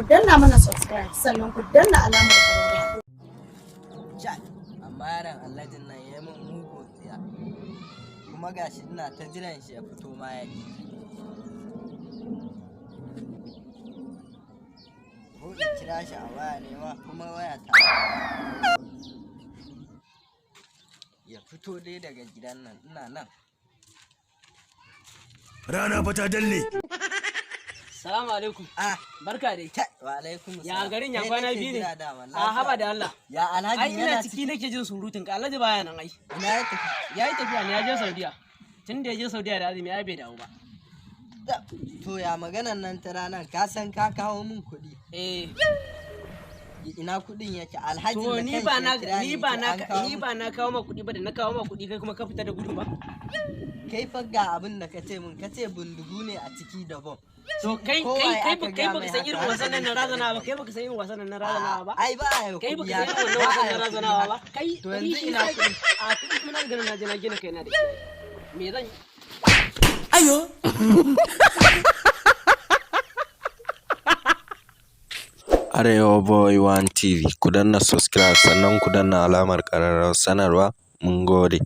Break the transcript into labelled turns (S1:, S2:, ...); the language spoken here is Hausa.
S1: Ku danna mana subscribe, sannan ku danna alamar ƙararrawa.
S2: Chai, amma yaron Alhajin nan ya yi min mugun tsiya. Kuma gashi ina ta jiran shi ya fito ma ya ƙi. Ko in kira shi a waya ne ma, kuma waya ta. Ya fito dai daga gidan nan, ina nan.
S3: Rana fa ta dalle.
S4: Salamu alaikum.
S2: Ah,
S4: Barka dai.
S2: Kai, wa alaikum
S4: Ya
S2: salam.
S4: garin, ya
S2: Kai
S4: kwana
S2: nake
S4: biyu ne?
S2: jira dama,
S4: A
S2: lafiya.
S4: haba da Allah.
S2: Ya Alhaji
S4: Ai ina
S2: yana
S4: ciki nake jin surutun ka. Alhaji baya nan ai.
S2: Ina ya tafi?
S4: Ya yi tafiya ne, ya je Saudiya. Tun da ya je Saudiya da azumi ai bai dawo ba.
S2: To ya maganan nan ta ranar, ka san ka kawo min kuɗi.
S4: Eh.
S2: Ina kuɗin yake? Alhaji
S4: To
S2: da
S4: ni
S2: kanshi
S4: ba
S2: ya
S4: na
S2: kira
S4: ni
S2: ni
S4: ba
S2: yace
S4: na
S2: an kawo
S4: ni
S2: min.
S4: ba na kawo ma kuɗi ba, da na kawo ma kuɗi kai kuma ka fita da gudu ba.
S2: Kai fa ga abin da ka ce min, ka ce bindigu ne a ciki da bom.
S4: To kai
S2: Kowa
S4: kai
S2: ya
S4: kai
S2: aka
S4: kai
S2: gaya
S4: baka
S2: mai
S4: san irin
S2: haka.
S4: wasan nan na razanawa ba, kai baka san irin wasan nan na razanawa ba.
S2: Ai ba a yi
S4: Kai
S2: kuɗi
S4: baka san
S2: haka,
S4: irin wannan
S2: ba a
S4: wasan
S2: yi
S4: na
S2: kuɗi
S4: razanawa ba.
S2: haka.
S4: Kai
S2: To
S4: ni
S2: yanzu
S4: shi
S2: ina
S4: sa
S2: kuɗi?
S4: A kuɗi kuma na riga na je na gina kaina da shi. Me zan yi?
S3: Ayo.
S5: Arewa Boy One TV, ku danna subscribe, sannan ku danna alamar ƙararrawar sanarwa. Mun gode.